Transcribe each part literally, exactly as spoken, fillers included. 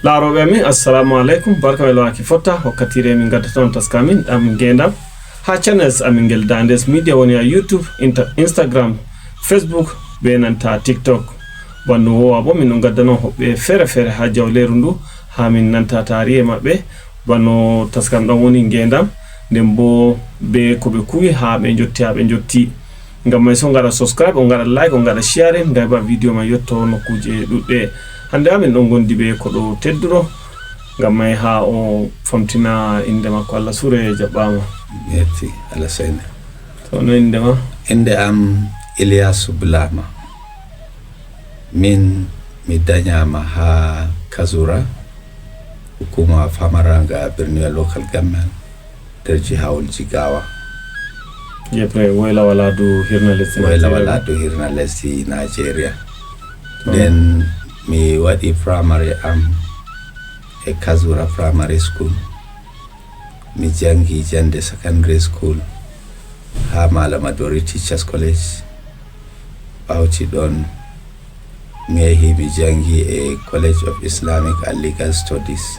Laarooɓe amin, assalamu aleykum. Barka e lowaaki fotta. Wakkatiire min ngaddata on taska amin ɗam ngeendam haa channels amin ngel Dandes Media, woni haa YouTube, Insta-, Instagram, Facebook, be nanta TikTok. Banno wowa bo, min ɗon ngaddana on hoɓɓe feere-feere haa jawleeru ndu, haa min nanta taarihe maɓɓe. Banno taskam ɗam woni ngeendam, nden bo be ko ɓe kuwi haa ɓe njotti, haa ɓe njotti. Ngam may so ngaɗa subscribe, on ngaɗa like, on ngaɗa sharing, ngam heɓa video man yotto nokkuuje ɗuɗɗe. Hannde amin ɗon ngondi be koɗo tedduɗo, ngam may haa o famtina innde makko. Allah suure jaɓɓaama. Merci, Allah seyne. To no innde ma? Innde am Ilyasu Bulama. Min mi dañaama haa Kazura, hukuma famaranga Birniwa Local Government, nder jihawol Jigawa. Yepre Woyla Wala du hirna lesdi Woyla Nigeria. Wala du hirna lesdi Nigeria. To. Nden mi waɗi primary am e Kazura Primary School. Mi jangi jande secondary school haa Malam Adori Teachers College. Ɓawti ɗon mi yahi mi jangi e College of Islamic and Legal Studies,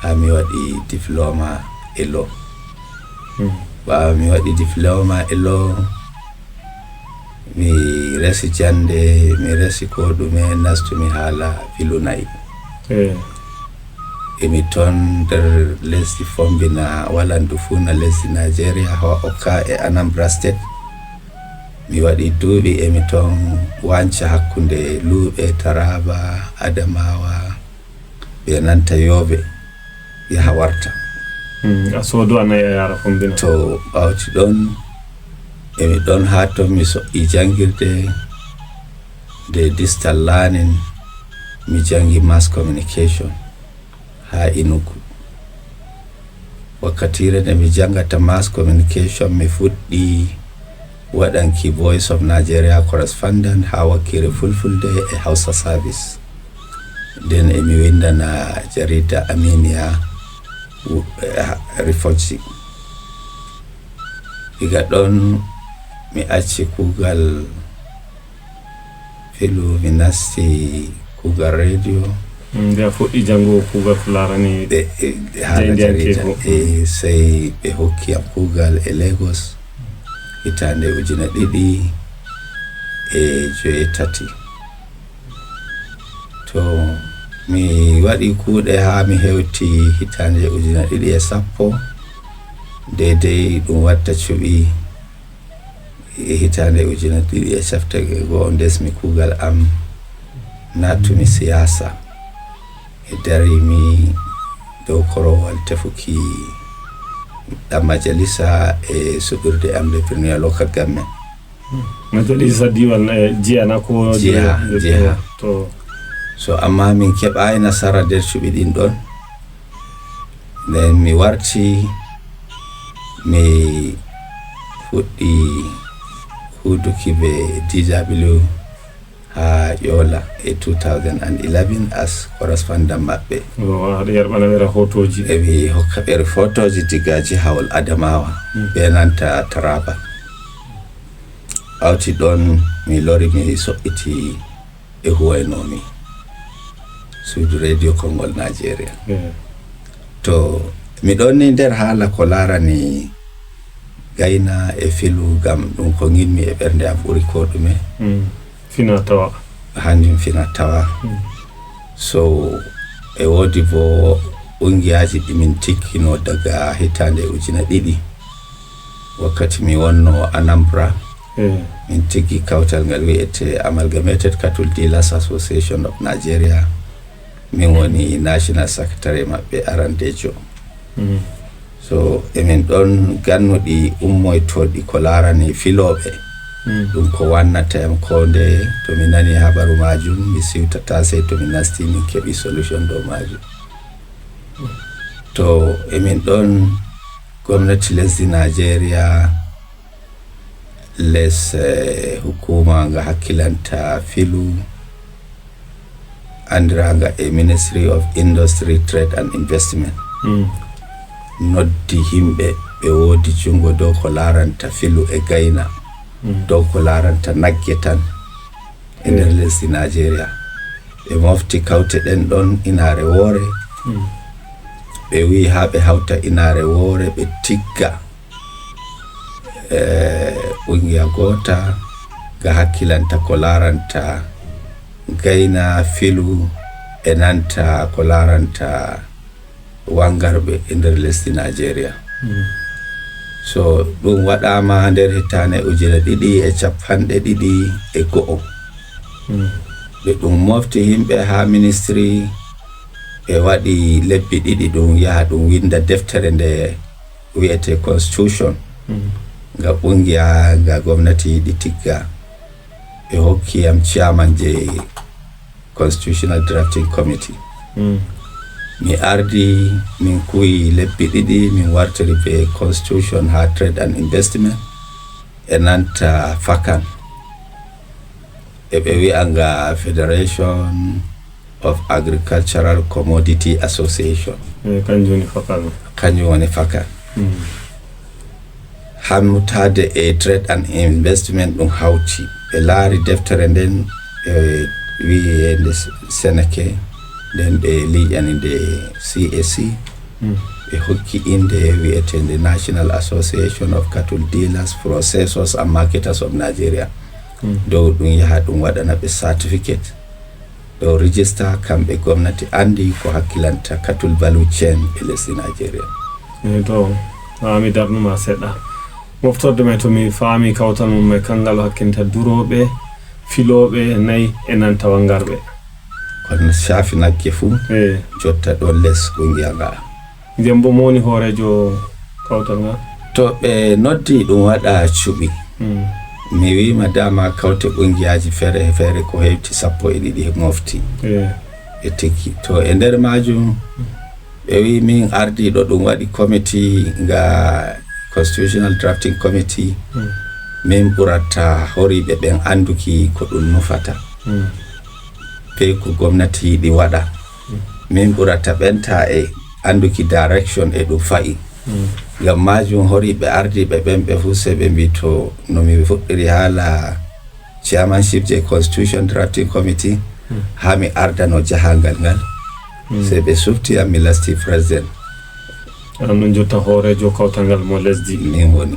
haa mi waɗi diploma e law. Hmm. Ɓaawo mi waɗi diploma e law, mi resi jande, mi resi ko ɗume, nastumi haala filu na'i. Eh. Emi ton nder lesdi Fombina, walandu fuu na lesdi Nigeria, ho okka e Anambra State. Mi waɗi duuɓi emi ton wanca hakkunde luuɓe Taraba, Adamawa, ɓe nanta Yobe, yaha warta. Hmm, a soodo a na'i a yara Fombina. To ɓawti ɗon, emi ɗon haa ton mi so'i jangirde nde distal learning, mi jangi mass communication haa Enugu. Wakkatiire nde mi jangata mass communication, mi fuɗɗi waɗanki Voice of Nigeria correspondent haa wakkiire Fulfulde e Hausa Service. Nden emi windana jarida Aminiya, wu-, eh, Rifoji. Diga ɗon mi acci kuugal filu, mi nasti kuugal radio. Mm, nde a fuɗɗi janngugo kuugal ko laarani Ɓe, e, haala jayndi jarida. Ankeego. E, sey ɓe hokki am kuugal e Lagos, hitaande ujine ɗiɗi e joweetati. To mi waɗi kuuɗe haa mi hewti hitaande ujine ɗiɗi e sappo, deydey ɗum watta cuɓi e hitaande ujine ɗiɗi e cappanɗe go'o, ndesmi kuugal am, naatumi siyaasa. E darimi dow korowal tefuki ɗan majalisa e suɓirde am nde Birniwa Local Government. Majalisa diiwal, eh, jiya na ko Jiha, jiya? Jiha. To. So amma min keɓaay nasara nder cuɓi ɗin ɗon. Nden mi warti, mi fuɗɗi huuduki be D W haa Yola e two thousand and eleven as correspondent maɓɓe. Yo, aɗa yerɓana ɓe rahootooji. E mi hokka ɓe rahootooji diga jihawol Adamawa, mm, be nanta Taraba. Ɓawti ɗon mi lori mi so'iti e huwaynoomi suudu Radio Konngol Nigeria. Mm. To mi ɗon ni nder haala ko laarani gayna e filu, ngam ɗum ko ngiɗmi e ɓernde am ɓuri ko ɗume. Mm. Fina tawa. Hanjum fina tawa. Mm. So, e woodi bo ɓungiyaaji ɗi min tikkino daga hitaande ujine ɗiɗi. Wakkati mi wonno Anambra, eh, min tiggi kawtal ngal wi'ete Amalgamated Cattle Dealers Association of Nigeria. Min woni National Secretary maɓɓe arandeejo. Mm. So, emin ɗon gannuɗi ummoytooɗi ko laarani filooɓe. Mm. Ɗum ko wannata yam koo ndeye, to mi nani habaru maajum, mi siwtata sey to mi nasti min keɓi solution dow maajum. To emin ɗon, gomnati lesdi Nigeria, les, eh, hukuma nga hakkilanta filu, andiranga e Ministry of Industry, Trade and Investment, mm, noddi himɓe ɓe woodi jungo dow ko laaranta filu e gayna, mm, dow ko laaranta nagge tan e nder, mm, lesdi Nigeria. Ɓe mofti kawte ɗen ɗon inaare woore. Ɓe wi'i haa ɓe hawta inaare woore, ɓe tigga, eh, ɓungiya goota nga hakkilanta ko laaranta gayna, filu, e nanta ko laaranta wangarɓe e nder lesdi Najeriya. So ɗum waɗaama nder hitaande ujine ɗiɗi e capanɗe ɗiɗi e go'o. Ɓe ɗum mofti yimɓe haa ministry, ɓe waɗi lebbi ɗiɗi ɗum yaha ɗum winda deftere nde wi'ete constitution. Nga ɓungiya nga gomnati yiɗi tigga. Ɓe hokki yam chairman je Constitutional Drafting Committee. Mi ardi, min kuwi lebbi ɗiɗi, min wartiri be constitution ha trade and investment e nanta fakan. E ɓe wi'a nga Federation of Agricultural Commodity Association. E kanjum woni fakan. Kanjum woni fakan. Hammutaade e trade and investment ɗum hawti. Ɓe laari deftere nden, ɓe wi'i e nde Seneke, nden ɓe liiƴani nde C A C. Ɓe hokki innde wi'eteende National Association of Cattle Dealers, Processors and Marketers of Nigeria. Dow ɗum yaha ɗum waɗana ɓe certificate. Ɗo register kamɓe gomnati anndi ko hakkilanta cattle value chain e lesdi Nigeria. E to, haa mi darnuma seɗɗa. Moftorde men to mi faami kawtal mum e kanngal hakkinta durooɓe, filooɓe, nayi e nanta wangarɓe. Kono shaafi nagge fuu jotta ɗon les kungiya nga. Nden bo mo woni hooreejo kawtal ngal? To ɓe noddi ɗum waɗa cuɓi. Mi wiima dama kawte ɓungiyaaji feere feere ko hewti sappo e ɗiɗi mofti. E tigi. To e nder majum, ɓe wi min ardiiɗo ɗum waɗi committee nga Constitutional Drafting Committee. Min ɓurata horiiɓe ɓen annduki ko ɗum nufata. Be ko gomnati yiɗi waɗa. Min ɓurata ɓenta e annduki direction e ɗum fa'i. Ngam majum horiiɓe ardiiɓe ɓen ɓe fuu sey ɓe mbi to no mi fuɗɗiri haala chairmanship je Constitution Drafting Committee, haa mi ardano jahangal ngal. Sey ɓe sufti am mi lasti president. An ɗon jotta hooreejo kawtal ngal mo lesdi. Min woni.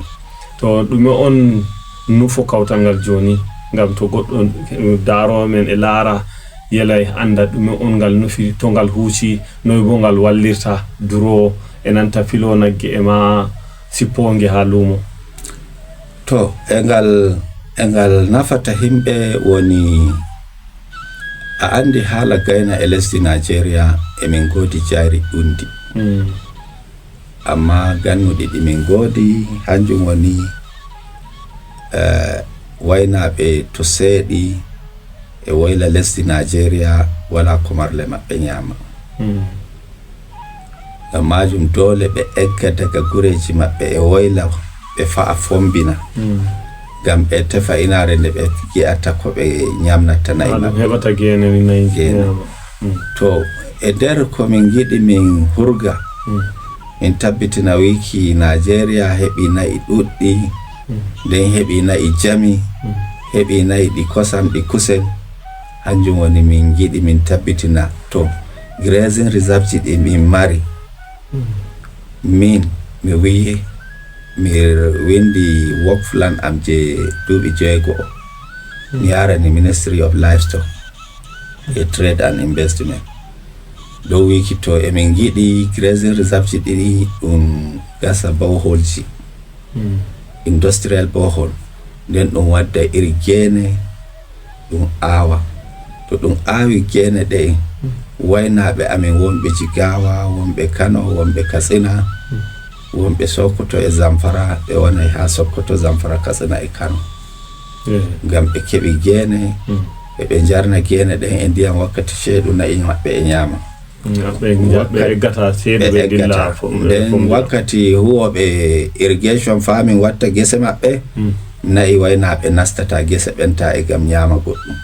To ɗume on nufo kawtal ngal jooni? Ngam to goɗɗo daarowo men e laara yelay annda ɗume on ngal nufi, to ngal huuci, noy bo ngal wallirta duroowo e nanta filoo nagge e ma sippoo nge haa luumo. To e ngal, e ngal nafata himɓe woni, a anndi haala gayna e lesdi Nigeria e min ngoodi jayri ɗundi. Amma gannuɗi ɗi min ngoodi, hanjum woni, eh, waynaaɓe to seeɗi e woyla lesdi Nigeria, wala ko marle maɓɓe ñaama. Ngam majum doole ɓe egga daga gureeji maɓɓe e woyla, ɓe fa'a fombina. Ngam ɓe tefa inaare nde ɓe gi'ata ko ɓe ñamnata na'i maɓɓe. Heɓata geene ni na'i. To e nder ko min ngiɗi min hurga, min tabbitina wiiki Nigeria heɓi na'i ɗuɗɗi, nden heɓi na'i jami, heɓi na'i ɗi kosam, ɗi kusel. Hanjum woni min ngiɗi min tabbitina to grazing reserve ji ɗi min mari. Min, mi wiyi, mi windi work plan am je duuɓi jeego o. Mi yarani Ministry of Livestock e Trade and Investment. Dow wiiki to emin ngiɗi grazing reserve ji ɗiɗi ɗum gasa borehole ji, industrial borehole, nden ɗum wadda iri geene, ɗum aawa. To ɗum aawi geene ɗe, waynaaɓe amin wonɓe Jigawa, wonɓe Kano, wonɓe Katsina, wonɓe Sokoto e Zamfara, ɓe wonay haa Sokoto, Zamfara, Katsina e Kano. Ngam ɓe keɓi geene, ɓe ɓe njarna geene ɗen e ndiyam wakkati ceeɗu, na'i maɓɓe e ñaama. Ɓe eggata ceeɗu, ɓe ndilla. Nden wakkati huwooɓe irrigation farming watta gese maɓɓe, na'i waynaaɓe nastata gese ɓenta e ngam ñaama goɗɗum.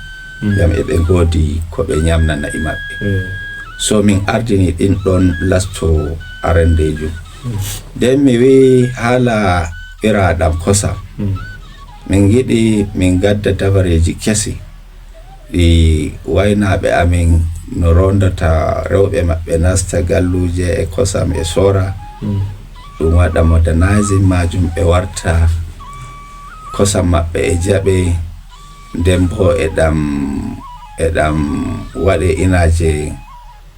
Ngam eɓe ngoodi ko ɓe ñamna na'i maɓɓe. So min ardini ɗin ɗon lasto arandeejum. Nden mi wi'i haala ɓiraaɗam kosam. Min ngiɗi min ngadda dabareeji kesi. ɗi waynaaɓe amin no rondata rewɓe maɓɓe nasta galluuje e kosam e soora. Ɗum waɗa modernizing majum, ɓe warta kosam maɓɓe e jaɓe, nden bo e ɗam e ɗam waɗe inaaje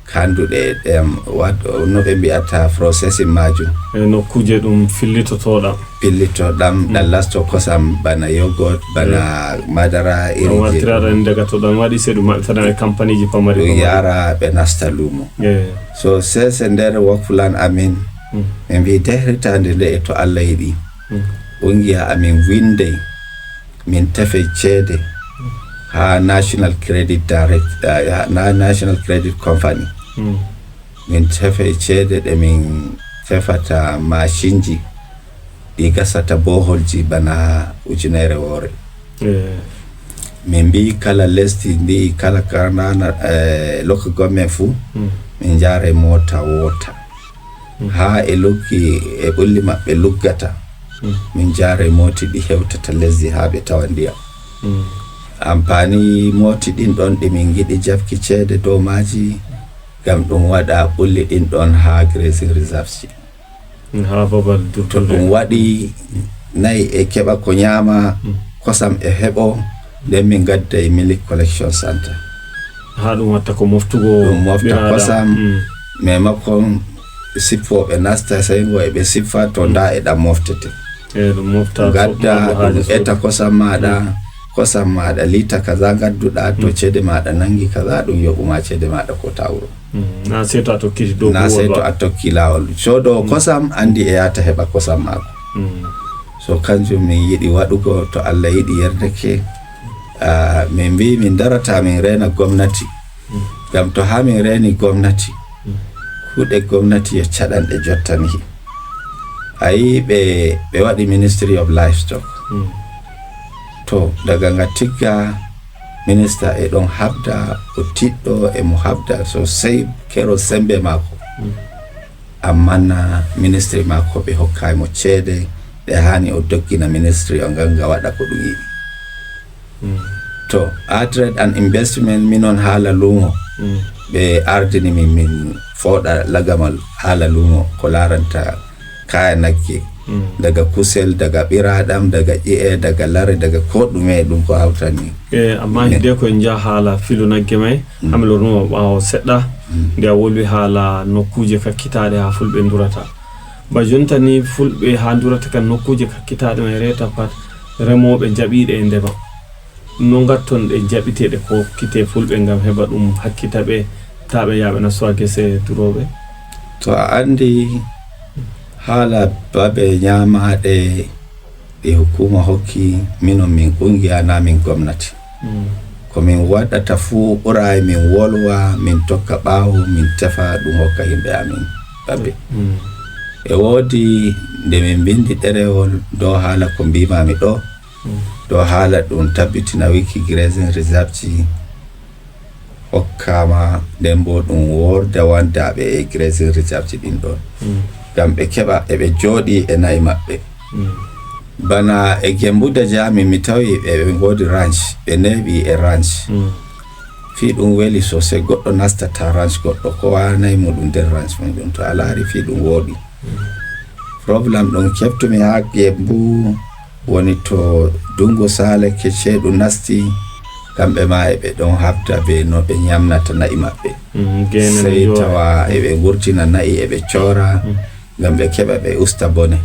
kanduɗe e ɗam waɗ no ɓe mbi'ata processing majum. E nokkuuje ɗum fillitotoɗam. Pillitoɗam ɗam lasto kosam bana yogurt, bana madara, iri je wartiraɗam daga to ɗam waɗi, sey ɗum maɓɓitaɗam e kampaniji pamari ɗum pamari. Yara ɓe nasta lumo. So sese nder work plan amin, min mbi dehritande nde e to Allah yiɗi, kungiya amin windey, min tefe ceede ha National Credit Direct, ha National Credit Company. Min tefe ceede ɗe min tefata mashinji ɗi gasata boholji bana ujunere woore. Min mbi kala lesdi ndi, kala karnana, eh, local government fu, min jare mota wota. Ha e luggi e ɓulli maɓɓe luggata, min jare moti ɗi hewtata lesdi ha ɓe tawa ndiyam. Ampani moti ɗin ɗon ɗi min giɗi jabki ceede dow maji, ngam ɗum waɗa ɓulli ɗin ɗon ha grazing reserves ji. Ha babal durdude. To ɗum waɗi, nayi e keɓa ko nyama, kosam e heɓo, nden min gadda e milk collection center. Ha ɗum watta ko moftugo. Ɗum mofta kosam, maimakon sippoɓe nasta, sey ngo e ɓe sippa to nda e ɗam moftete. Gadda ɗum eta kosam maɗa, kosam maɗa lita kaza gadduɗa, to ceede maɗa nangi kaza, ɗum yoɓuma ceede maɗa ko tawro. Na sey to a tokkiti dow, na sey to a tokki lawol. Sodowo kosam andi e yata heɓa kosam mako. So kanjum min yiɗi waɗugo, to Allah yiɗi yerdake, ah, min mbi min darata min rena gomnati. Ngam to ha min reni gomnati, kuɗe gomnati yo caɗanɗe jottani. Ayi ɓe, ɓe waɗi Ministry of Livestock. To daga nga tigga, minista e ɗon habda, o tiɗɗo e mo habda sosai kero sembe mako. Amma na ministry mako ɓe hokkai mo ceede ɗe hani o doggina ministry o ngal nga waɗa ko ɗum yiɗi. To a trade and investment, minon haala lumo, ɓe ardini min, min fooɗa lagamal haala lumo ko laranta kaya nagge, daga kusel, daga ɓiraɗam, daga ƴi'e, daga lare, daga ko ɗume ɗum ko hawtani. E amma hidde ko en njaha haala filu nagge may, hamilornuma ɓaawo seɗɗa, nde a wolwi haala nokkuuje kakkitaaɗe haa fulɓe ndurata. Ba jonta ni fulɓe haa ndurata kan nokkuuje kakkitaaɗe may reeta pat remooɓe jaɓiiɗe e ndema. No ngatton ɗe jaɓiteeɗe ko hokkite fulɓe ngam heɓa ɗum hakkita ɓe, taa ɓe yaaɓe nasto haa gese durooɓe? To a anndi haala babe nyaamaaɗe ɗi hukuma hokki, minon min kungiya na min gomnati. Ko min waɗata fuu ɓuraay min wolwa, min tokka ɓaawo, min tefa ɗum hokka yimɓe amin babe. E woodi nde min mbindi ɗerewol dow haala ko mbiimaami ɗo, dow haala ɗum tabbitina wiki grazing reserve ji hokkama, nden bo ɗum worda wandaaɓe e grazing reserve ji ɗin ɗon. Ngam ɓe keɓa eɓe jooɗi e na'i maɓɓe. Bana e Gembuda Jami mi tawi ɓe, ɓe ngoodi ranch, ɓe neeɓi e ranch. Fii ɗum weli sosai, goɗɗo nastata ranch goɗɗo, ko wanay mo ɗum nder ranch mum ɗum. To a laari fii ɗum wooɗi. Problem ɗum keɓtumi haa Gembu woni to dungu saalake ceeɗu nasti, kamɓe ma eɓe ɗon habda be no ɓe nyamnata na'i maɓɓe. Sey tawa eɓe ngurtina na'i eɓe coora, ngam ɓe keɓa ɓe usta bone.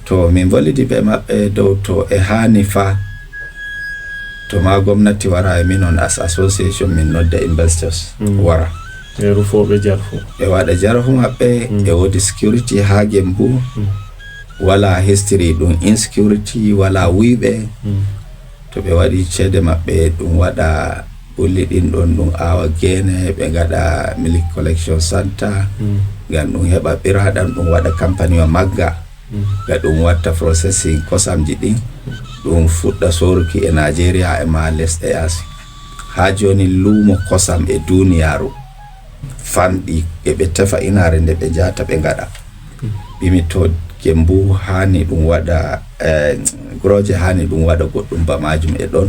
To min volidi be maɓɓe dow to e haani fa, to ma gomnati wara e minon as association min nodda investors wara. E rufooɓe jarfu. Ɓe waɗa jarfu maɓɓe, e woodi security haa Gembu. Wala history ɗum insecurity, wala wuyɓe. To ɓe waɗi ceede maɓɓe, ɗum waɗa ɓulli ɗin ɗon, ɗum aawa geene, ɓe ngaɗa milk collection center, ngam ɗum heɓa ɓiraɗam, ɗum waɗa company wa magga, nga ɗum watta processing kosamji ɗin, ɗum fuɗɗa soruki e Nigeria e ma lesɗe yaasi. Haa jooni luumo kosam e duniyaaru fanɗi, e ɓe tefa inaare nde ɓe njahata ɓe ngaɗa. Ɓimi to Gembu haani ɗum waɗa, eh, Groje haani ɗum waɗa goɗɗum ba majum e ɗon.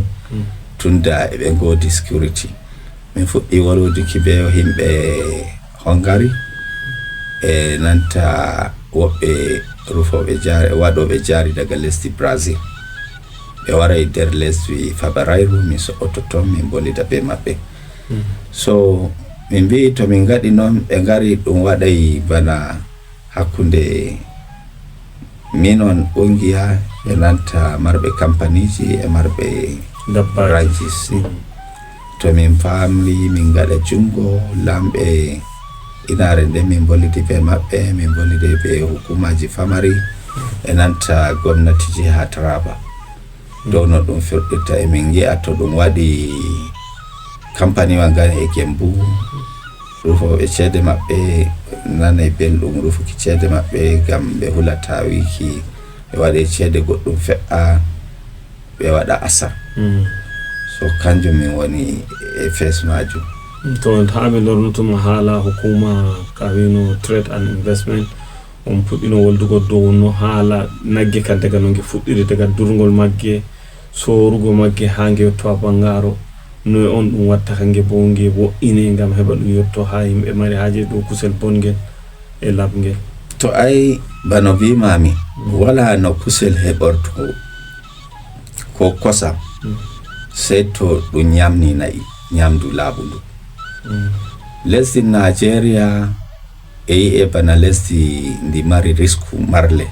tunda eɓe ngoodi security. Min fuɗɗi wolwuduki be himɓe Hungary, e nanta woɓɓe rufooɓe jaari, waɗooɓe jaari daga lesdi Brazil. Ɓe waray nder lesdi Fabarayru, min so'oto ton, min bolida be maɓɓe. So min mbi'i to min ngaɗi non, ɓe ngari ɗum waɗay bana hakkunde minon ƙungiya e nanta marɓe kampaniji e marɓe Dabbaji. Branches. To min famli, min ngaɗa jungo lamɓe inaare nden, min bolidi be maɓɓe, min bolidi be hukumaji famari e nanta gomnatiji ha Taraba. Dow no ɗum firɗirta, e min ngi'a to ɗum waɗi kampaniwa ngan e Gembu, rufooɓe ceede maɓɓe nanay belɗum rufuki ceede maɓɓe ngam ɓe hulata wiiki ɓe waɗe ceede goɗɗum fe'a ɓe waɗa asar. So kanjum min woni e fes majum. To ha mi lornotoma haala hukuma ka wino trade and investment, on puɗɗino woldugo dow no haala nagge kan, daga no nge fuɗɗiri, daga durngol magge, sorugo magge ha nge yotto ha bangaro, no e on ɗum watta ka nge bo nge wo'ine ngam heɓa ɗum yotto ha yimɓe mari haaje dow kusel bongel e laɓngel. To ay bano mbimami, wala no kusel heɓorto ko kosam, sey to ɗum nyamni na'i, nyamdu laaɓundu. Lesdi Nigeria e yi'e bana lesdi ndi mari risku marle.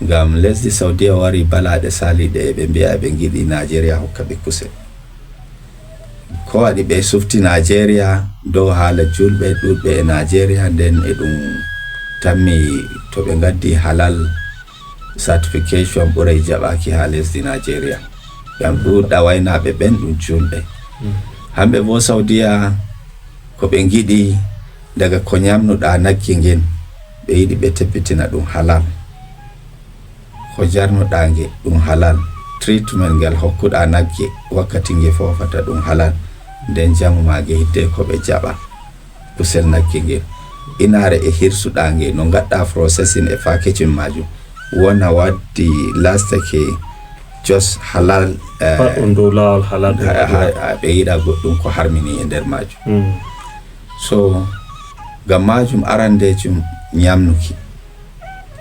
Ngam lesdi Saudiya wari balaaɗe saliɗe, ɓe mbi'a ɓe ngiɗi Nigeria hokka ɓe kusel. Ko waɗi ɓe sufti Nigeria dow haala julɓe ɗuɗɓe e Nigeria, nden e ɗum tammi to ɓe ngaddi halal certification ɓuray jaɓaki ha lesdi Nigeria. Ngam ɗuuɗa waynaɓe ɓen ɗum julɓe. Hamɓe bo Saudiya ko ɓe ngiɗi daga ko nyamnuɗa nagge ngen, ɓe yiɗi ɓe tabbitina ɗum halal. Ko jarnuɗa nge ɗum halal. Treatment ngal hokkuɗa nagge wakkati nge fofata ɗum halal. Nden jamu ma nge hidde ko ɓe jaɓa. Kusel nagge ngel. Inaare e hirsuɗa nge, no ngaɗɗa processing e packaging majum. Wona waddi lastake jos halal, eh, pat ɗum dow laawol halal ɓe ha, waɗi ha, waɗi. Ha ɓe yiɗa goɗɗum ko harmini e nder majum. Mm. So, ngam majum arandejum nyamnuki.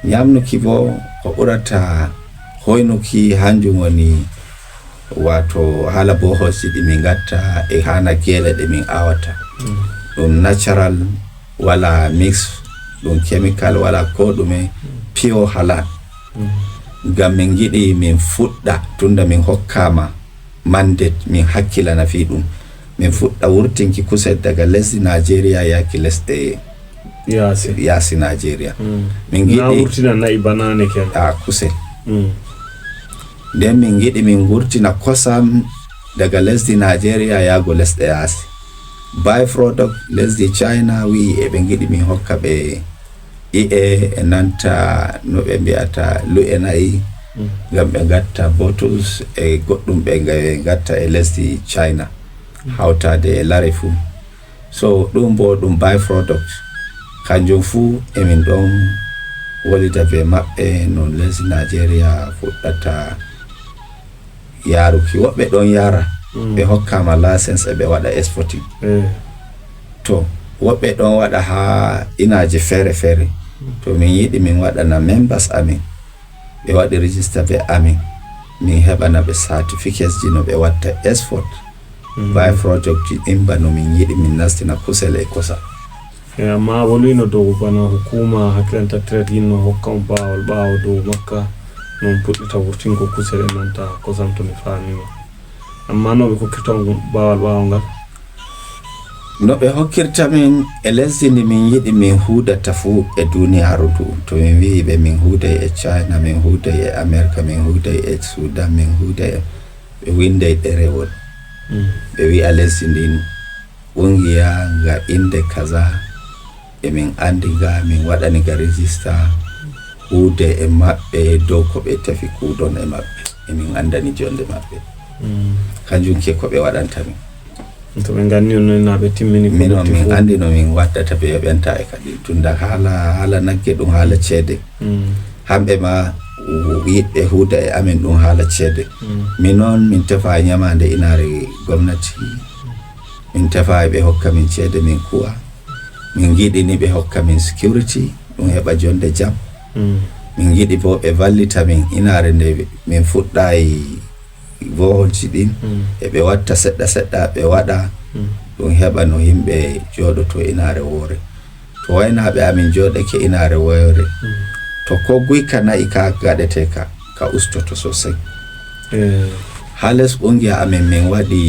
Nyamnuki bo ko ɓurata hoynuki hanjum woni wato haala bohosji ɗi min ngatta e haala geele ɗe min awata. Mm. Ɗum natural, wala mix, ɗum chemical, wala ko ɗume, pure halal. Mm. Ngam min ngiɗi min fuɗɗa, tunda min hokkama mandate, min hakkilana fi ɗum. Min fuɗɗa wurtinki kusel daga lesdi Nigeria yaki lesɗe Yaasi. Yaasi Nigeria. Mm. Min na ngiɗi wurtina na'i banane ken. A kusel. Mm. Nden min ngiɗi min ngurtina kosam daga lesdi Nigeria yaago lesɗe yaasi. Byproduct lesdi China wi'i eɓe ngiɗi min hokka ɓe i'e e nanta no ɓe mbi'ata lu'e na'i, mm, ngam ɓe ngatta bottles e goɗɗum ɓe nga-, ɓe ngatta e lesdi China, mm, hawtaade e lare fuu. So ɗum bo ɗum byproduct. Kanjum fuu emin ɗon wolida be maɓɓe no lesdi Nigeria fuɗɗata yaruki. Woɓɓe ɗon yara, mm, ɓe hokkama license e ɓe waɗa exporting. Eh. To, woɓɓe ɗon waɗa haa inaaje feere-feere. Mm. To min yiɗi min waɗana members amin, ɓe waɗi register be amin. Min heɓana ɓe certificates ji no ɓe watta export. Mm. Byproduct ji ɗin ba no min yiɗi min nastina kusel e kosam. E, amma wolwino dow bana hukuma hakkilanta trade yinno hokka on baawol ɓaawo dow makka, non puɗɗita wurtingo kusel e nanta kosam to mi faamima. Amma no ɓe kokkirta on baawol ɓaawo ngal? No ɓe hokkirta min e lesdi ndi min yiɗi min huudata fuu e duniyaaru ndu. To min wi'i ɓe min huuday e China, min huuday e America, min huuday e Sudan, min huuday e, ɓe winday ɗerewol. Mm. Ɓe wi'a lesdi ndin Ɓungiya nga innde kaza, e min anndi nga, min waɗani nga rijista, huude e maɓɓe dow ko ɓe tefi kuuɗon e maɓɓe. E min anndani jonnde maɓɓe. Mm. Kanjum ke ko ɓe waɗanta min. To ɓe nganni on noon, na ɓe timmini ko lutti min fof. Min anndi no min waɗdata ɓe yoɓenta e kadi. Tunda haala, haala nagge ɗum haala ceede. Mm. Hamɓe ma yiɗɓe huuda e amen ɗum haala ceede. Min noon, min tefa ñamaande inaare gomnati, min tefa ɓe hokka min ceede min kuwa. Min ngiɗi ni ɓe hokka min security, ɗum heɓa jonde jam. Min ngiɗi bo ɓe vallita min inaare nde min fuɗɗaay boholji ɗin, eɓe watta seɗɗa seɗɗa, ɓe waɗa ɗum heɓa no yimɓe jooɗoto inaare woore. To waynaaɓe amin jooɗake inaare woore, to ko guyka na'i ka gaɗete ka, ka ustoto sosai. Haa les ɓungiya amin, min waɗi,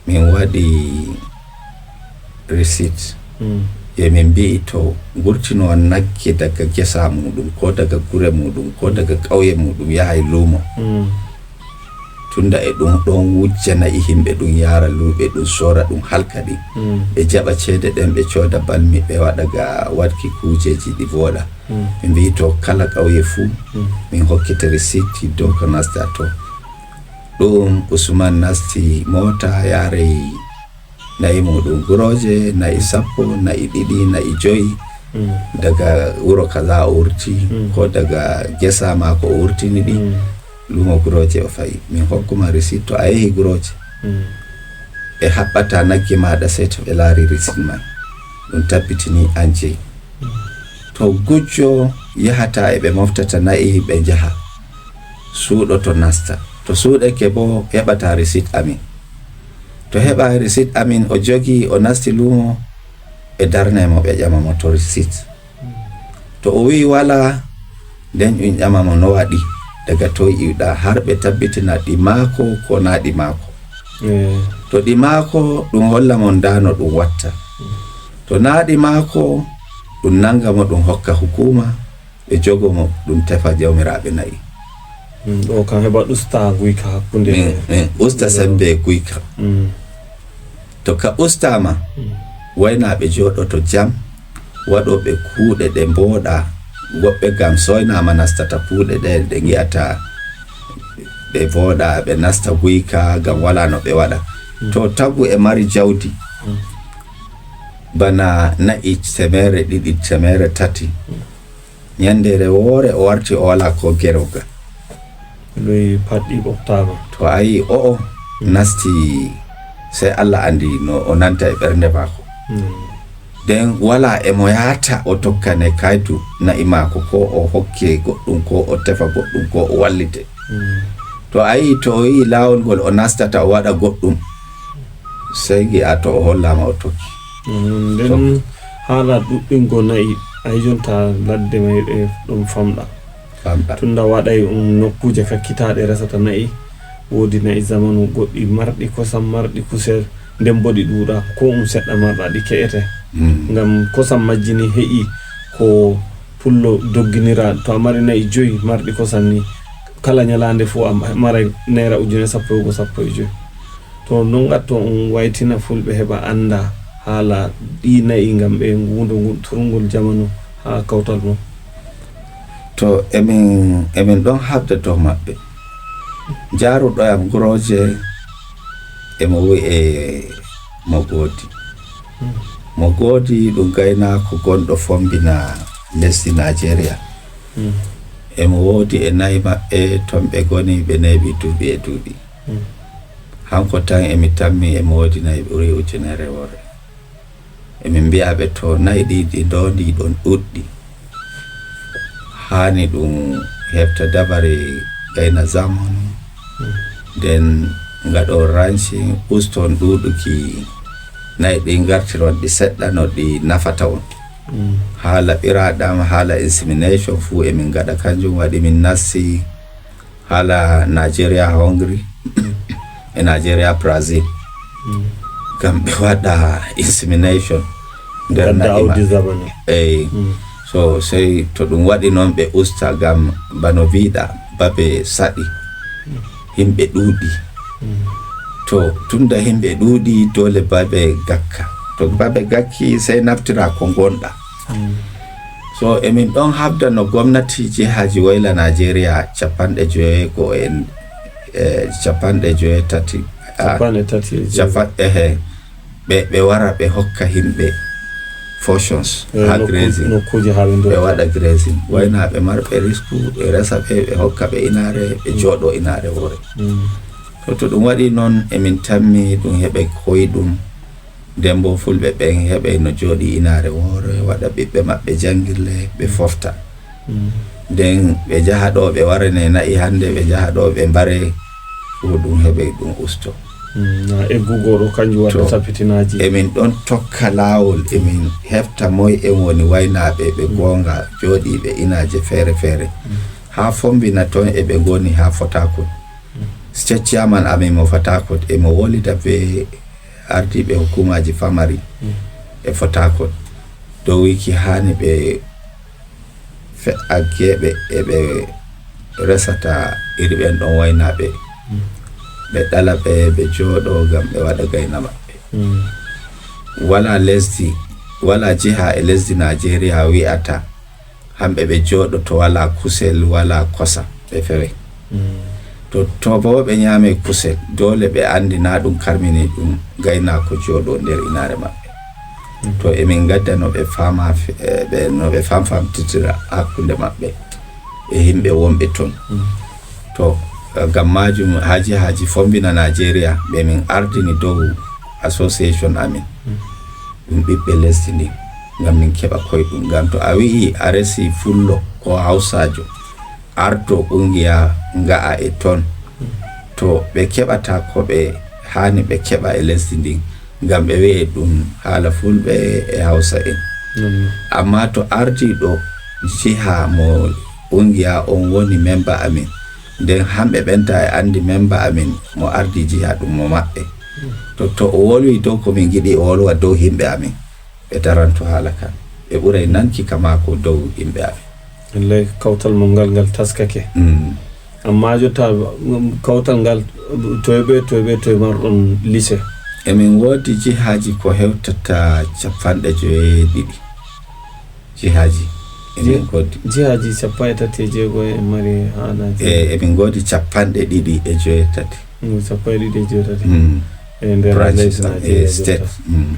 min waɗi receipt. Ye min mbi'i to gurtino nagge daga gesa muɗum, ko daga gure muɗum, ko daga ƙauye muɗum, yaha e luumo. Tunda e ɗum ɗon wujja na'i yimɓe, ɗum yaara luuɓe, ɗum soora, ɗum halka ɗi. Ɓe jaɓa ceede ɗen, ɓe cooda balmi, ɓe waɗa ga waɗki kuujeji ɗi vooɗa. Ɓe mbi'i to kala ƙauye fuu, min hokkete receipt dow ko nasta to. Ɗum Usman nasti moota, yaarey na'i muɗum gurooje, na'i sappo, na'i ɗiɗi, na'i joyi. Daga wuro kaza o wurti, ko daga gesa maako o wurtini ɗi. Luumo gurooje o fa'i. Min hokkuma receipt to a yehi gurooje. Ɓe haɓɓata nagge maaɗa sey to ɓe laari receipt man. Ɗum tabbitini an jeyi. To gujjo yahata e ɓe moftata na'i, ɓe njaha. Suuɗoto nasta. To suuɗake bo, heɓata receipt amin. To heɓa receipt amin, o jogi, o nasti luumo, ɓe darnay mo, ɓe ƴama mo to receipt. To o wi'i walaa, nden ɗum ƴama mo no waɗi, daga toy iwɗa, har ɓe tabbitina ɗi maako ko naa ɗi maako. To ɗi maako, ɗum holla mo ndaa no ɗum watta. To naa ɗi maako, ɗum nanga mo, ɗum hokka hukuma, ɓe jogo mo, ɗum tefa jawmiraaɓe na'i. Mm, ɗo kam heɓa usta guyka hakkunde. Mm, mm, usta sembe guyka. Mm. To ka ustaama, waynaaɓe jooɗoto jam, waɗooɓe kuuɗe ɗe mbooɗa, woɓɓe ngam soynaama nastata kuuɗe ɗe, ɗe ngi'ata ɗe vooɗa, ɓe nasta guyka ngam walaa no ɓe waɗa. Mm. To tagu e mari jawdi, mm, bana na'i temeere ɗiɗi, temeere tati, ñanndeere woore o warti, o walaa ko gerooga. Loyi paɗɗi ɓoftaama. To a yii o'o nasti, sey Allah anndi no o nanta e ɓernde maako. Mm. Nden walaa e mo yahata o tokkane kaytu na'i maako, ko o hokke goɗɗum, ko o tefa goɗɗum, ko o wallite. Mm. To a yii, to o yii laawol ngol o nastata o waɗa goɗɗum, sey ngi'a to o hollaama o tokki. Mm, nden tokki. Haala ɗuɗɗingo na'i, a jonta ladde may ɗe ɗon famɗa. Famɗa. Tunda waɗay um nokkuuje kakkitaaɗe resata na'i, woodi na'i zamanu goɗɗi marɗi kosam, marɗi kusel, nden bo ɗi ɗuuɗa, ko um seɗɗa marɗa ɗi ke'ete. Mm. Ngam kosam majji ni he'i ko pullo dogginira, to a mari na'i joyi marɗi kosam ni, kala nyalaande fuu a maray naira ujune sappo e go sappo e joyi. To non gatto on waytina fulɓe heɓa annda haala ɗi na'i ngam ɓe nguundo ngun turngol jamanu haa kawtal mum. To emin, emin ɗon haɓda dow maɓɓe. Jaaruɗo yam Gurooje emo wi'e Mo Goodi. Mo Goodi ɗum gaynaako gonɗo Fombina lesdi Naajeeriya. Emo woodi e nayi maɓɓe ton ɓe ngoni, ɓe neeɓi duuɓi e duuɓi. Hanko tan emi tammi emo woodi nayi ɓuri ujunere woore. Emin mbi'a ɓe to nayi ɗi, ɗi ndoondi ɗon ɗuɗɗi. Haani ɗum heɓta dabare gayna zamanu. Nden ngaɗon ranci, uston ɗuuɗuki nayi ɗi, ngartiron ɗi seɗɗa no ɗi nafata on. Haala ɓiraɗam, haala insemination fuu emin ngaɗa, kanjum waɗi min nasti haala Nigeria Hungary e Nigeria Brazil. Ngam ɓe waɗa insemination nder na'i maɓɓe. Eyi. So, sey to ɗum waɗi noon ɓe usta, ngam bano mbiiɗa, babe saɗi, yimɓe ɗuuɗi. To tunda yimɓe ɗuuɗi, doole babe gakka. To babe gakki, sey naftira ko ngonɗa. So, emin ɗon habda no gomnati jihaaji woyla Nigeria capanɗe joweego e, e capanɗe joweetati. A, capanɗe tati e joweego. Capa-, ehe. Ɓe, ɓe wara ɓe hokka yimɓe portions, eh, ha grazing, nokkuuji ha ɓe waɗa grazing. Waynaaɓe marɓe risku, ɓe resa ɓe, ɓe hokka ɓe inaare, ɓe jooɗo inaare woore. To to ɗum waɗi noon, emin tammi ɗum heɓe koyɗum. Nden boo fulɓe ɓen heɓe no jooɗi inaare woore, waɗa ɓiɓɓe maɓɓe janngille, ɓe fofta. Nden ɓe njaha ɗo ɓe warane na'i hannde, ɓe njaha ɗo ɓe mbare, ko ɗum heɓe ɗum usto. Mm, na eggugo ɗo kanjum waɗata fitinaaji. Emin ɗon tokka laawol, emin hefta moy en woni waynaaɓe ɓe goonga jooɗiiɓe inaaje feere-feere. Haa Fombina ton eɓe ngoni haa Fataakot. State chairman amin mo Fataakot emo wolida be ardiiɓe hukuumaaji famari e Fataakot dow wiiki haani ɓe fe'a geeɓe e ɓe resata iri ɓen ɗon waynaaɓe. Ɓe ɗala ɓe, ɓe jooɗo ngam ɓe waɗa gayna maɓɓe. Walaa lesdi, walaa jiha e lesdi Naajeeriya wi'ata hamɓe ɓe jooɗo to walaa kusel, walaa kosam, ɓe fewey. To, to boo ɓe nyaamey kusel, doole ɓe anndi naa ɗum karmini ɗum gaynaako jooɗo nder inaare maɓɓe. To emin ngadda no ɓe faama, eh, ɓe, no ɓe famfamtitira hakkunde maɓɓe e yimɓe wonɓe ton. To, eh, ngam maajum haa jihaaji fombina Naajeeriya ɓe min ardini dow association amin. Ɗum ɓiɓɓe lesdi ndin, ngam min keɓa koyɗum. Ngam to a wi'i a resi fullo ko hawsaajo, arto ƙungiya nga'a e ton, to ɓe keɓata ko ɓe haani ɓe keɓa e lesdi ndin, ngam ɓe wi'e ɗum haala fulɓe e hawsa'en. Ammaa to ardiiɗo jiha mo ƙungiya on woni memba amin, nden hamɓe ɓen ta e anndi memba amin mo ardi jiha ɗum mo maɓɓe. To, to o wolwi dow ko min ngiɗi o wolwa dow yimɓe amin, ɓe daranto haala kan. Ɓe ɓuray nanki ka maako dow yimɓe amin. Lallay kawtal mon ngal, ngal taskake. Mm. Amma jotta, mm, kawtal ngal, toye be toye be toye marɗon lise? Emin woodi jihaaji ko hewtata capanɗe joweeɗiɗi. Jihaaji. Emin Ji-, goodi. Jihaaji capanɗe tati e jeego en mari haa Najeriya. E, emin goodi capanɗe ɗiɗi e joweetati. Mm, capanɗe ɗiɗi e joweetati. Mm. E nder Branches lesdi am, e Najeriya state. Jotta. Mm.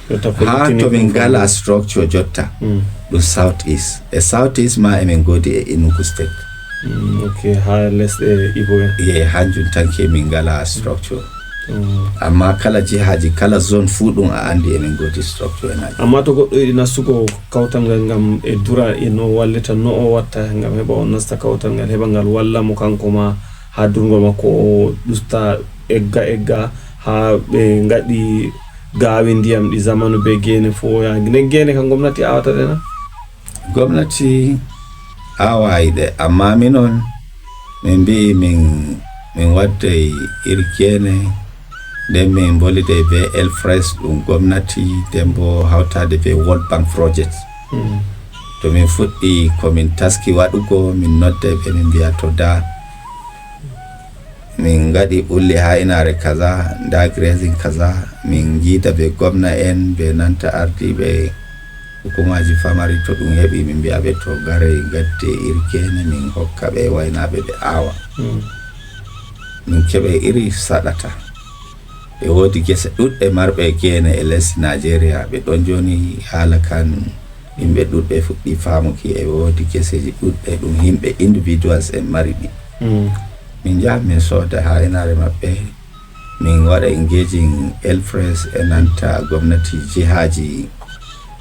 Jotta ko haa luttini to min ɗum ngala fof. Structure jotta. Mm. Ɗum South East. E South East ma emin goodi e Enugu State. Mm, ok, haa lesɗe Ibo en. Ye, hanjum tanke min ngala structure. Mm. Amma kala jihaaji, kala zone fuu ɗum a anndi emin goodi structure en. Amma to goɗɗo yiɗi nastugo kawtal ngal ngam e dura e no wallita, no o watta ngam heɓa o nasta kawtal ngal, heɓa ngal walla mo kanko ma haa durngol makko o usta egga egga haa ɓe ngaɗi gaawe ndiyam ɗi zamanu be geene fuu o yaha. Nden geene kam gomnati aawata ɗe na? Gomnati aawaay ɗe, amma minon min mbi'i min, min wadday iri geene, nden min mboliday be Elfres ɗum gomnati, nden bo hawtaade be World Bank Project. Mm. To min fuɗɗi ko min taski waɗugo, min nodday ɓe, min mbi'a to da min ngaɗi ɓulli haa inaare kaza, nda grazing kaza, min ngiida be gomna en, be nanta ardiiɓe hukumaaji famari, to ɗum heɓi, min mbi'a ɓe to ngare ngadde iri geene, min hokka ɓe waynaaɓe ɓe aawa. Mm. Min keɓa iri saɗata. E woodi gese ɗuɗɗe marɓe geene e lesdi Najeriya, ɓe ɗon jooni haala kan, yimɓe ɗuɗɓe fuɗɗi faamuki e woodi geseji ɗuɗɗe ɗum yimɓe individuals en mari ɗi. Mm. Min njaha min sooda haa inaare maɓɓe, min waɗa engaging Elfres e nanta gomnati jihaaji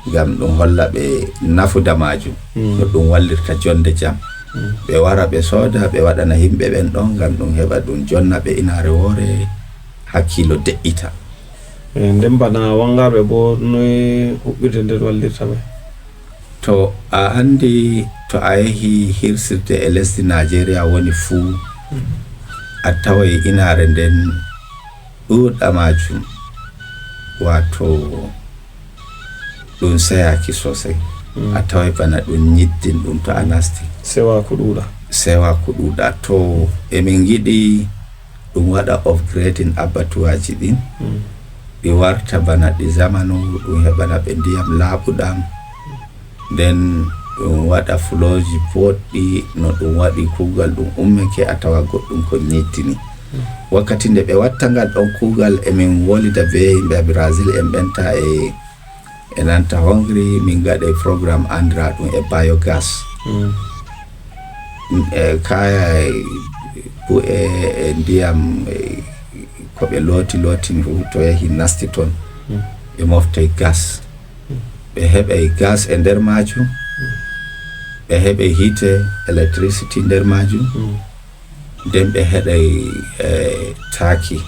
ngam ɗum holla ɓe nafuda maajum, mm, no ɗum wallirta jonde jam. Mm. Ɓe wara ɓe sooda, ɓe waɗana yimɓe ɓen ɗon ngam ɗum heɓa ɗum jonna ɓe inaare woore, hakkiilo de'ita. E, nden bana wangarɓe bo, noy huɓɓirde nden wallirta ɓe? To a anndi, to a yehi hirsirde e lesdi Najeriya woni fuu, mm, a taway inaare nden ɗuuɗa maajum, waato ɗum seyaaki sosai. Mm. A taway bana ɗum nyiddin ɗum to a nasti. Sewa ko ɗuuɗa. Sewa ko ɗuuɗa. To emin ngiɗi ɗum waɗa upgrading abbatuwaaji ɗin, mm, ɗi warta bana ɗi zamanu, ɗum heɓana ɓe ndiyam laaɓuɗam, nden ɗum waɗa fulooji boɗɗi, no ɗum waɗi kuugal ɗum ummake, a tawa goɗɗum kon nyiddini. Mm. Wakkati nde ɓe watta ngal ɗon kuugal, emin wolida be yimɓe Brazil en ɓen ta e E nanta hongri min ngaɗa e programme anndiraaɗum e biogas. E kaya e bu'e e ndiyam e ko ɓe looti lootini fof to yahi nasti toon, ɓe mofta e gas. Ɓe heɓa e gas e nder majum, ɓe heɓa e hiite, electricity, nder majum. Nden ɓe heɓa e taaki.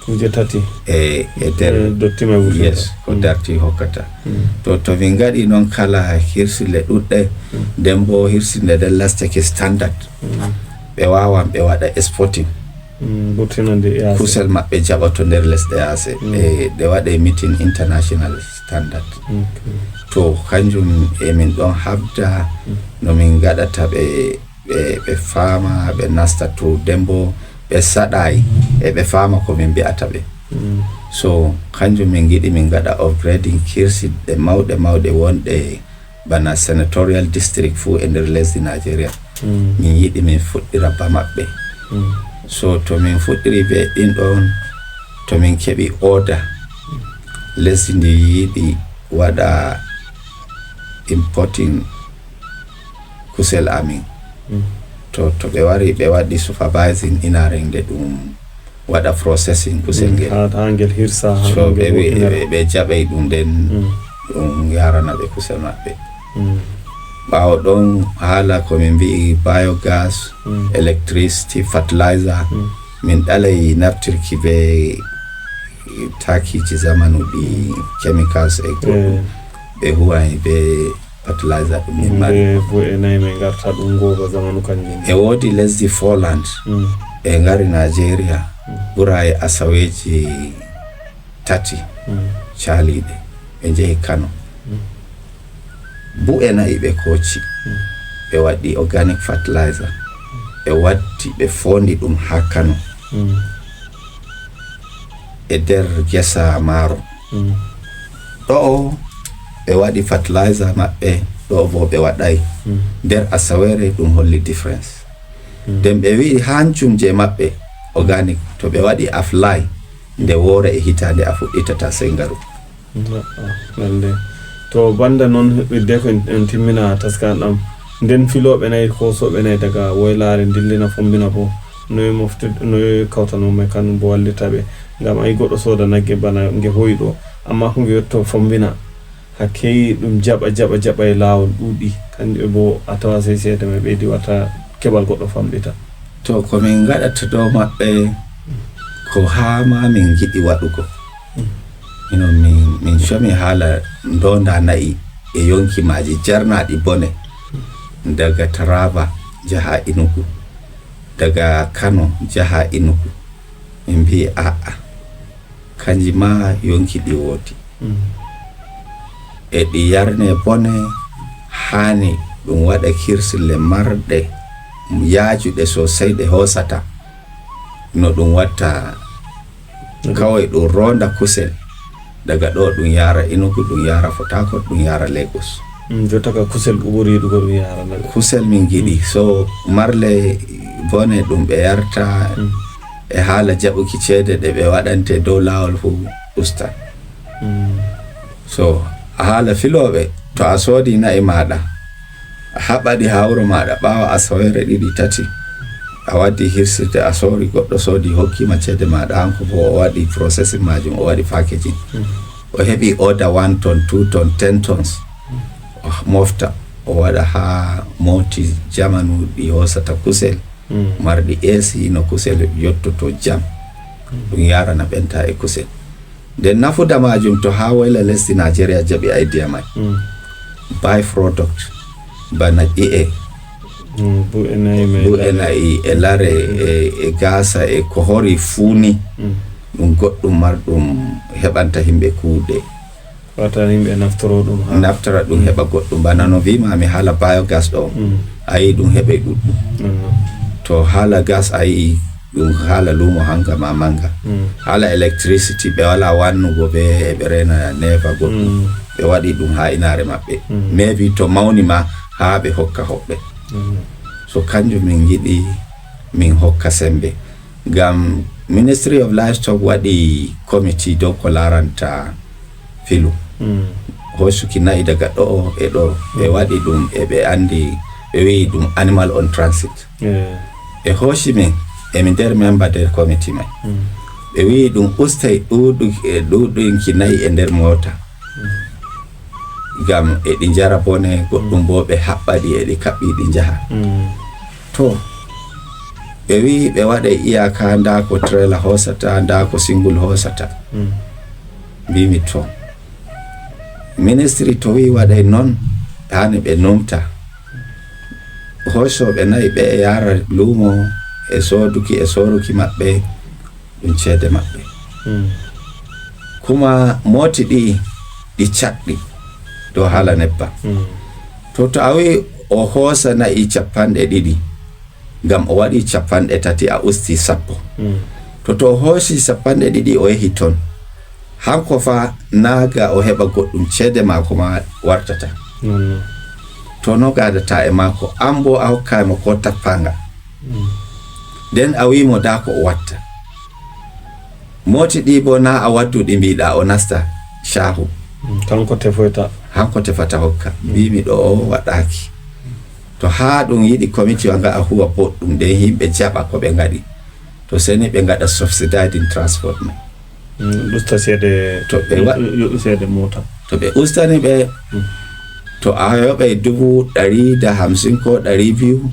Kuuje tati. E e nder. Dotti ma wurtinta. Yes, ko darti hokkata. To to min ngaɗi noon kala hirsille ɗuɗɗe, nden bo hirsille nden lastake standard, ɓe waawan ɓe waɗa exporting. Burtinande yaasi. Kusel maɓɓe jaɓoto nder lesɗe yaasi. E ɗe waɗe meeting international standard. To kanjum e min ɗon habda no min ngaɗata ɓe ɓe ɓe faama, ɓe nasta to dembo, ɓe saɗaay, e ɓe faama ko min mbi'ata ɓe. So kanjum min ngiɗi min ngaɗa upgrading kirsiɗe mawɗe mawɗe wonɗe bana senatorial district fuu e nder lesdi Nigeria. Min yiɗi min fuɗɗira ba maɓɓe. So to min fuɗɗiri be ɗin ɗon, to min keɓi order, lesdi ndi yiɗi waɗa importing kusel amin. To to ɓe wari ɓe waɗi supervising inareng nde ɗum waɗa processing kusel ngel. Ha ha ngel hirsa ha so ɓe wi ɓe jaɓay ɗum nden ɗum yarana ɓe kusel maɓɓe. Ɓaawo ɗon haala ko min mbi'i biogas, electricity, fertilizer, min ɗalay naftirki be takiiji zamanu ɗi chemicals e goɗɗum. Ɓe huway be fertilizer ɗum min mari. Ɓe bu'e nayi min ngarta ɗum ngooba zamanu kanjum. E woodi lesdi Poland, ɓe ngari Nigeria, ɓura e asaweeji tati caaliiɗe, ɓe njehi Kano. Bu'e nayi ɓe kooci, ɓe waɗi organic fertilizer, ɓe watti ɓe foondi ɗum haa Kano. E nder ngesa maaro. Ɗo'o ɓe waɗi fertilizer maɓɓe, ɗo'o boo ɓe waɗaay. Nder asaweere ɗum holli difference. Nden ɓe wi'i hanjum je maɓɓe organic, to ɓe waɗi apply nde woore e hitaande a fuɗɗitata sey ngaru. Lallay. To banda noon, hiddeko en timmina taskaram ɗam, nden filooɓe nayi, koosooɓe nayi daga Woylaare ndillina Fombina boo, noy moftude, noy kawtanoo may kanum boo wallita ɓe? Ngam a yi goɗɗo sooda nagge bana nge hoyi ɗo, ammaa ko nge yotto Fombina, hakkey ɗum jaɓa, jaɓa, jaɓa e laawol ɗuuɗi, kanjum e boo a tawa sey ceede may ɓeydi wata keɓal goɗɗo famɗita. To ko min ngaɗata dow maɓɓe, ko haa ma min ngiɗi waɗugo. Minon min, min comi haala ndoonda na'i e yonki maaji jarnaaɗi bone. Daga Taraba njaha Enugu, daga Kano njaha Enugu. Min mbi'i a'a, kanji ma yonki ɗi woodi. E ɗi yarne bone, haani ɗum waɗa kirsille marɗe yaajuɗe sosay ɗe hoosata no ɗum watta. Kaway ɗum ronda kusel daga ɗo ɗum yara Enugu, ɗum yara Port Harcourt, ɗum yara Lagos. Jotta ka kusel ko ɓuri yiɗugo ɗum yara na ɓe. Kusel min giɗi. So marle bone ɗum ɓe yarta e haala jaɓuki ceede ɗe ɓe waɗante dow laawol fu usta. So a haala filooɓe, to a soodi na'i maaɗa, a haɓɓaɗi haa wuro maaɗa, ɓaawo asaweere ɗiɗi tati, a waddi hirsirde, a soori, goɗɗo soodi hokkima ceede maaɗa, hanko boo o waɗi processing maajum, o waɗi packaging. O heɓi order one ton, two ton, ten tons. O mofta, o waɗa haa mooti jamanu ɗi hoosata kusel, marɗi A C, no kusel yottoto jam. Ɗum yarana ɓenta e kusel. Nden nafuda maajum to haa woyla lesdi Nigeria jaɓi idea may. By product, bana ƴi'e, bu'e na'i e lare, e, e gaasa, e ko hori fuu ni, ɗum goɗɗum marɗum heɓanta himɓe kuuɗe. Wata yimɓe naftoro ɗum haa naftora ɗum heɓa goɗɗum. Bana no mbi'maami haala biogas ɗo, a yi'i ɗum heɓay ɗuɗɗum. To haala gas a yi'i ɗum haala luumo hanga ma manga. Haala electricity ɓe wala wannugo ɓe, ɓe reena nefa goɗɗum. Ɓe waɗi ɗum haa inaare maɓɓe. Maybe to mawni ma haa ɓe hokka hoɓɓe. So kanjum min ngiɗi min hokka sembe. Ngam Ministry of Livestock waɗi committee dow ko laranta filu. Hoosuki na'i daga ɗo e ɗo, ɓe waɗi ɗum, e ɓe anndi, ɓe wi'i ɗum animal on transit. Ɓe hoosi min, emi nder memba nder komiti may. Ɓe wi'i ɗum ustay ɗuuɗu-, e ɗuuɗinki na'i e nder moota. Ngam e ɗi njara bone, goɗɗum bo ɓe haɓɓa ɗi, e ɗi kaɓɓi ɗi njaha. To, ɓe wi'i ɓe waɗay iyaka, ndaa ko trailer hoosata, ndaa ko single hoosata. Mbiimi to. Ministry to wi'i waɗay non, haani ɓe numta. Hoosooɓe na'i ɓe e yaara luumo e sooduki e sooruki maɓɓe, ɗum ceede maɓɓe. Kuma mooti ɗi, ɗi caɗɗi dow haala nebbam. To, to a wi'i o hoosa na'i capanɗe ɗiɗi, ngam o waɗi capanɗe tati, a usti sappo. To, to o hoosi capanɗe ɗiɗi, o yehi ton. Hanko fa, naa ga o heɓa goɗɗum, ceede maako ma wartata. To, no gaadata e maako, an bo a hokkaay mo ko tappanga. Nden a wi'i mo, "Daa ko o watta." Mooti ɗi bo, naa a waddu ɗi, mbiɗa o nasta caahu. Kanko tefoyta. Hanko tefata hokka. Mbiimi ɗo o waɗaaki. To haa ɗum yiɗi komiti wa nga a huwa boɗɗum, nden yimɓe jaɓa ko ɓe ngaɗi. To seni ɓe ngaɗa subsidizing transport man. Usta ceede, to ɓe wa- yo-, yo-, ceede moota. To ɓe ustani ɓe, to a yoɓay dubu ɗari da hamsin ko ɗari biyu,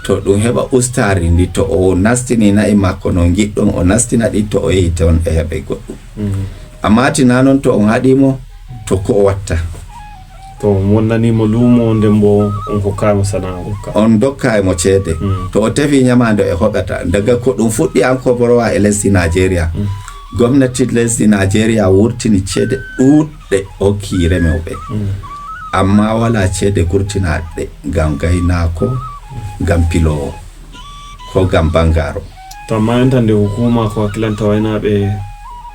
to ɗum heɓa ustaari ndi, to o nastini na'i makko no ngiɗɗon, o nastina ɗi, to o yehi ton e heɓay goɗɗum. Amma tina non, to on haɗi mo, to ko o watta. To on wonnani mo luumo, nden bo on hokkaay mo sana'a gokka. On dokkaay mo ceede. To o tefi nyamaande e hoɓata. Daga ko ɗum fuɗɗi an ko borowa e lesdi Nigeria. Gomnati lesdi Nigeria wurtini ceede ɗuuɗɗe hokki remooɓe. Amma walaa ceede gurtinaaɗe ngam gaynaako, ngam piloowo, ko ngam bangaro. To amma en tan nde hukuma ko hakkilanta waynaaɓe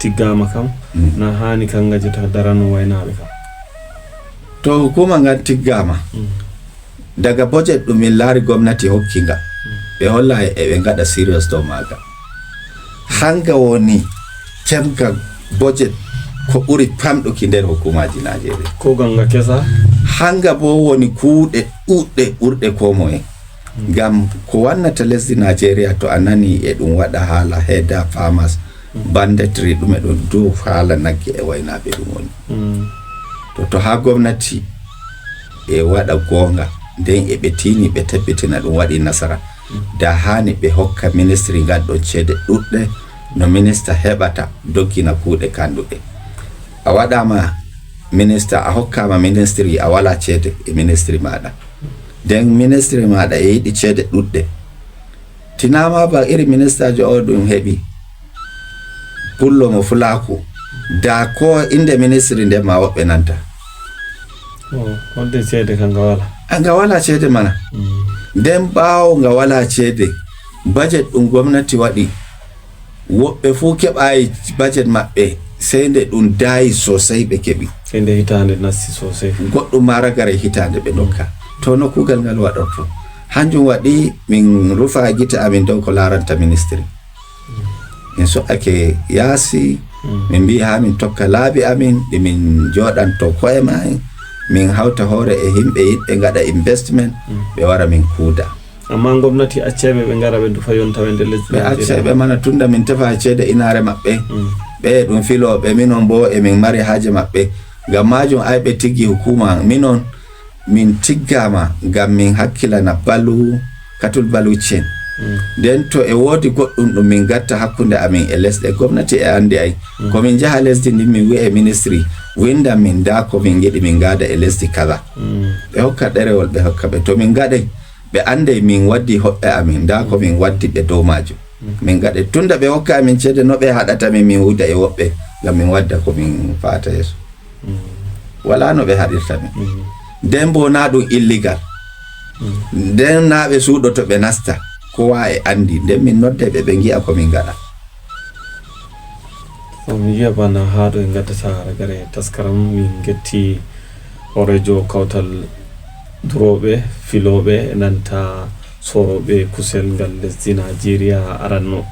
tiggaama kam, na haani kan ngajata darano waynaaɓe kam. To hukuma ngan tiggaama, daga budget ɗum min laari gomnati hokki nga, ɓe holla e ɓe ngaɗa serious dow maaga. Hanga woni kemga budget ko ɓuri famɗuki nder hukumaaji Nigeria. Ko ganga kesa? Hanga bo woni kuuɗe ɗuɗɗe ɓurɗe ko moye. Ngam ko wannata lesdi Nigeria, to a nani e ɗum waɗa haala heeda, farmers, banditry, ɗume ɗum, dow haala nagge e waynaaɓe ɗum woni. To, to haa gomnati e waɗa goonga, nden e ɓe tiini ɓe tabbitina ɗum waɗi nasara. Da haani ɓe hokka ministry ngal ɗon ceede ɗuɗɗe no minista heɓata doggina kuuɗe kanduɗe. A waɗaama minista, a hokkaama ministry, a walaa ceede e ministry maaɗa. Nden ministry maaɗa e yiɗi ceede ɗuɗɗe. Tinaama ba iri ministajo o ɗum heɓi, pullo mo fulaaku, da ko innde ministri nden ma woɓɓe nanta. O, holde ceede ka nga wala? A, nga wala ceede mana. Mm. Nden ɓaawo nga wala ceede, bajet ɗum gomnati waɗi, woɓɓe fuu keɓaayi bajet maɓɓe, sey nde ɗum daayi sosay ɓe keɓi. Sey nde hitaande nasti sosay. Goɗɗum ma ragare hitaande ɓe ndokka. To no kuugal ngal waɗorto? Hanjum waɗi min rufa gite amin dow ko laaranta ministri. Min so'ake yaasi, mm, min mbi'i haa min tokka laabi amin, ɗi min jooɗanto ko'e ma en, min hawta hoore e yimɓe yiɗɓe ngaɗa investment, mm, ɓe wara min kuuda. Amma gomnati acceeɓe ɓe ngara ɓe ndufa yonta ɓe nder lesdi Ɓe Najeriya. Acceeɓe mana tunda min tefa ceede inaare maɓɓe, mm, ɓe ɗum filooɓe, minon bo e min mari haaje maɓɓe. Ngam maajum ay ɓe tiggi hukuma, minon min tiggaama ngam min hakkilana balu, katul balu cen. Mm. Nden to e woodi goɗɗum ɗum min ngatta hakkunde amin e lesɗe, gomnati e andi ay. Mm. Ko min njaha lesdi ndin min wi'a e ministri, windan min nda ko min ngiɗi min ngaada e lesdi kaza. Mm. Ɓe hokka ɗerewol ɓe hokka ɓe. To min ngaɗay, ɓe anday min waddi hoɓɓe amin, nda ko min waddi ɓe dow maajum. Mm. Min ngaɗay. Tunda ɓe hokka amin ceede no ɓe haɗata min, min wuda e woɓɓe ngam min wadda ko min fa'ata yeeso. Mm. Wala no ɓe haɗirta min. Mm. Nden bo na ɗum illegal. Mm. Nden na ɓe suuɗoto ɓe nasta. Kowa e andi. Nden min nodde ɓe, ɓe ngi'a ko min ngaɗa. On yi'a bana haa ɗo en ngaddata ragare taskaram, min ngetti hooreejo kawtal durooɓe, filooɓe, e nanta soorooɓe kusel ngal lesdi Najeriya aranno.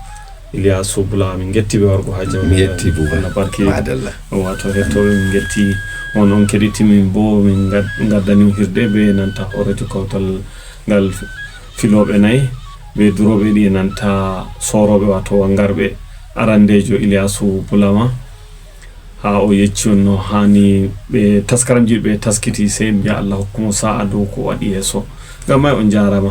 Iliyasu Bula, min ngetti ɓe wargo haa jawle. Mi yetti Buba. Allah barki. Madalla. Wato hettooɓe, min ngetti on, on keɗiti min bo min gad- gaddani on hirde be nanta hooreejo kawtal ngal, filooɓe nayi be durooɓe ɗi e nanta soorooɓe, wato wanngarɓe, arandeejo Iliyasu Bulama. Haa o yecci on no haani ɓe taskaramji ɓe taskiti, sey en mbiya Allah hokku mo sa'a dow ko waɗi yeeso. Ngam may on njaaraama.